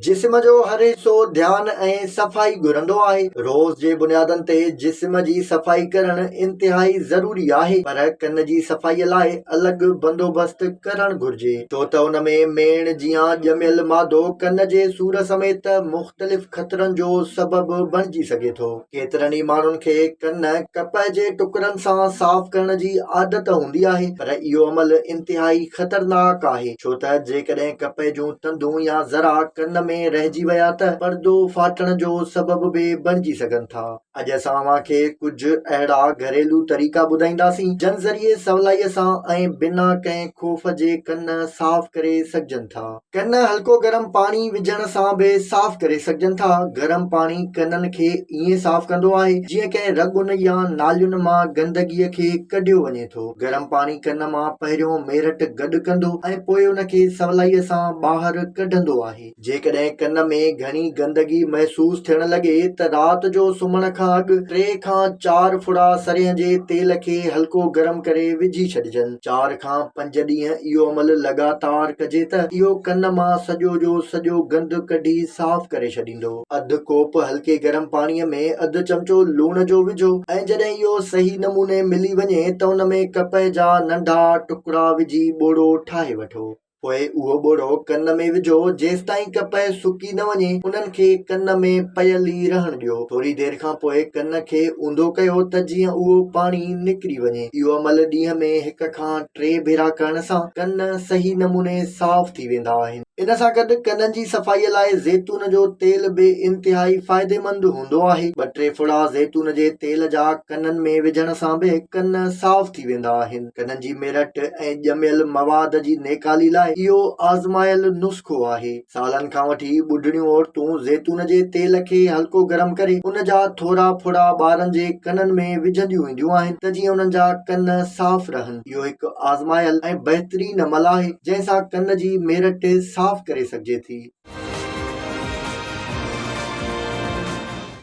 جسم جو هر حصو ڌيان ۽ صفائي گهرندو آهي. روز جي بنيادن تي جسم جي صفائي ڪرڻ انتهائي ضروري آهي پر ڪن جي صفائي لاء الڳ بندوبست ڪرڻ گهرجي ڇو ته ان ۾ ميڻ جيان ڄميل مادو ڪن جي سور سميت مختلف خطرن جو سبب بڻجي سگهي ٿو. ڪيترن ئي ماڻهن کي ڪن ڪپهه جي ٽڪرن سان صاف ڪرڻ جي عادت هوندي آهي پر اهو عمل انتهائي خطرناڪ آهي. ڇو ته جيڪڏهن ڪپهه جون تندون يا ذرا ڪن ۾ رهجي ويا ته پردو ڦاٽڻ جو سبب به بڻجي سگهن ٿا. اڄ اسان اوهان کي ڪجهه اهڙا گهريلو طريقا ٻڌائينداسين جن ذريعي سولائيء سان ۽ بنا ڪنهن خوف جي ڪن صاف ڪري سگهجن ٿا. ڪن هلڪو گرم پاڻي وجهڻ سان به صاف ڪري سگهجن ٿا. گرم پاڻي ڪنن کي ائين صاف ڪندو آهي جيئن ڪنهن رڳن يا نالين مان گندگيء کي ڪڍيو وڃي ٿو. گرم پاڻي ڪن مان پهريون ميرٽ گڏ ڪندو ۽ پوء ان کي سولائيء سان ٻاهر ڪڍندو آهي. جيڪڏهن ڪن ۾ گهڻي گندگي محسوس ٿيڻ لڳي ته رات جو سمهڻ کان اڳ ٽي کان چار ڦڙا سرينهن جي تيل کي هلڪو گرم ڪري وجهي ڇڏجن. چار کان پنج ڏينهن اهو عمل لڳاتار ڪجي ته اهو ڪن مان سڄو جو سڄو گند ڪڍي صاف ڪري ڇڏيندو. اڌ ڪوپ هلڪي گرم پاڻيء ۾ اڌ چمچو لوڻ جو وجهو ۽ جڏهن اهو صحيح نموني ملي وڃي ته ان ۾ ڪپهه جا ننڍا ٽڪرا وجهي ٻوڙو ٺاهي وٺو. پوء اهو ٻوڙو ڪن ۾ وجهو جيستائين ڪپهه سڪي نه وڃي انهن کي ڪن ۾ پيل ئي رهڻ ڏيو. ٿوري دير کان پوء ڪن کي اونڌو ڪيو ته جيئن اهو پاڻي نڪري وڃي. اهو عمل ڏينهن ۾ هڪ کان ٽي ڀيرا ڪرڻ سان ڪن صحيح نموني صاف ٿي ويندا آهن. ان سان گڏ ڪنن جي صفائي لاء زيتون جو تيل به انتهائي فائديمند هوندو آهي. ٻه ٽي ڦڙا زيتون جي تيل جا ڪنن ۾ وجهڻ سان به ڪن صاف ٿي ويندا آهن. ڪنن جي ميرٽ ۽ ڄميل مواد جي نيڪالي لاء اهو آزمايل نسخو آهي. سالن کان وٺي ٻڍڙيون عورتون زيتون جي تيل کي هلڪو گرم ڪري ان جا ٿورا ڦڙا ٻارن جي ڪنن ۾ وجهنديون اينديون آهن ته جيئن انهن جا ڪن صاف رهن. اهو هڪ آزمايل ۽ بهترين عمل آهي. جنهن سان ڪن جي ميرٽ صاف ڪري سگهجي ٿي.